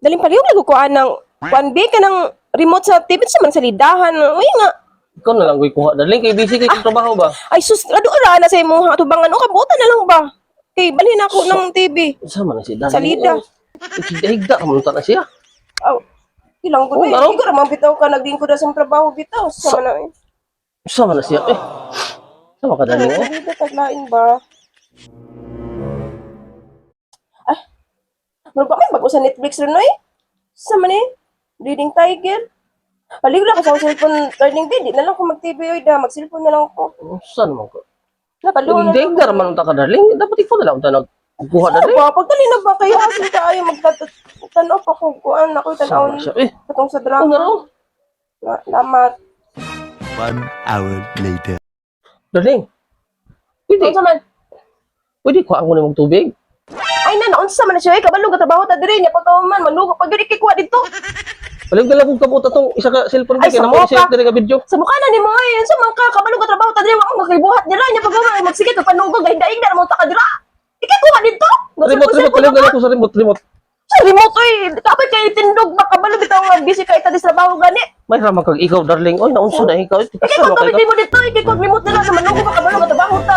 Daling palihog lang ko ng kuan B ka ng remote sa TV sa man sa lidahan. Uy nga. Ikaw na lang ko'y kuha, darling. Kay busy kay ah trabaho ba? Ay sus, ado ra na sa imong atubangan o kabutan na lang ba? Kay balhin ako ng TV. Sama na si darling. Salida. Higda-higda ka man na siya. Aw. Ilang ko Oh, eh. laro. Ikaw ra man bitaw ka naglingkod na sa imong trabaho bitaw. Sama na eh. Sama na siya. Eh. Sama ka, darling. Oh. Salida taglain ba? Ah. Murag pa may bago sa Netflix ron oy. Sama ni Bleeding Tiger. Paligo na ko sa akong cellphone, darling B. Di na lang ko mag-TV oy da. Mag-cellphone na lang ko. Saan man ko? Napalungan na. Higda-higda raman ta ka, darling. Dapat ikaw na lang ta nagkuha, Ano darling. ba? Pagdali na ba kayo? Asin ka ayaw magtanaw pa ko. Kuan ako Sama tanaw na siya. Eh. katong sa Oh, drama. naro. Lamat. 1 hour later. Darling. Pwede. Unsa man? Pwede kuha ko na mong tubig. Ay na, naunsa man na siya. Ay, kabalo ka trabaho ta diri niya pagkahuman manugo pag diri kay kuha dito. Palig ka lang kung kabuta tong isa ka cellphone Ay, ko. Kaya sa namo mukha. siya diri ka video. Sa mukha na nimo ay unsa man ka kabalo ka trabaho ta diri wa mo kay buhat dira niya pagkahuman magsige ka panugo gahindaig na mo ta ka dira. Ikay kuha dito. Remote, remote. Palig ka lang ko sa remote, remote. Sa remote oy, kapit kay tindog ba kabalo bitaw nga busy kay ta di trabaho gani. May ramang kag ikaw, darling. Oy, naunsa na ikaw. Ikay Sama kuha kay mo dito, ikay kuha remote dira sa manugo ka kabalo ka trabaho ta.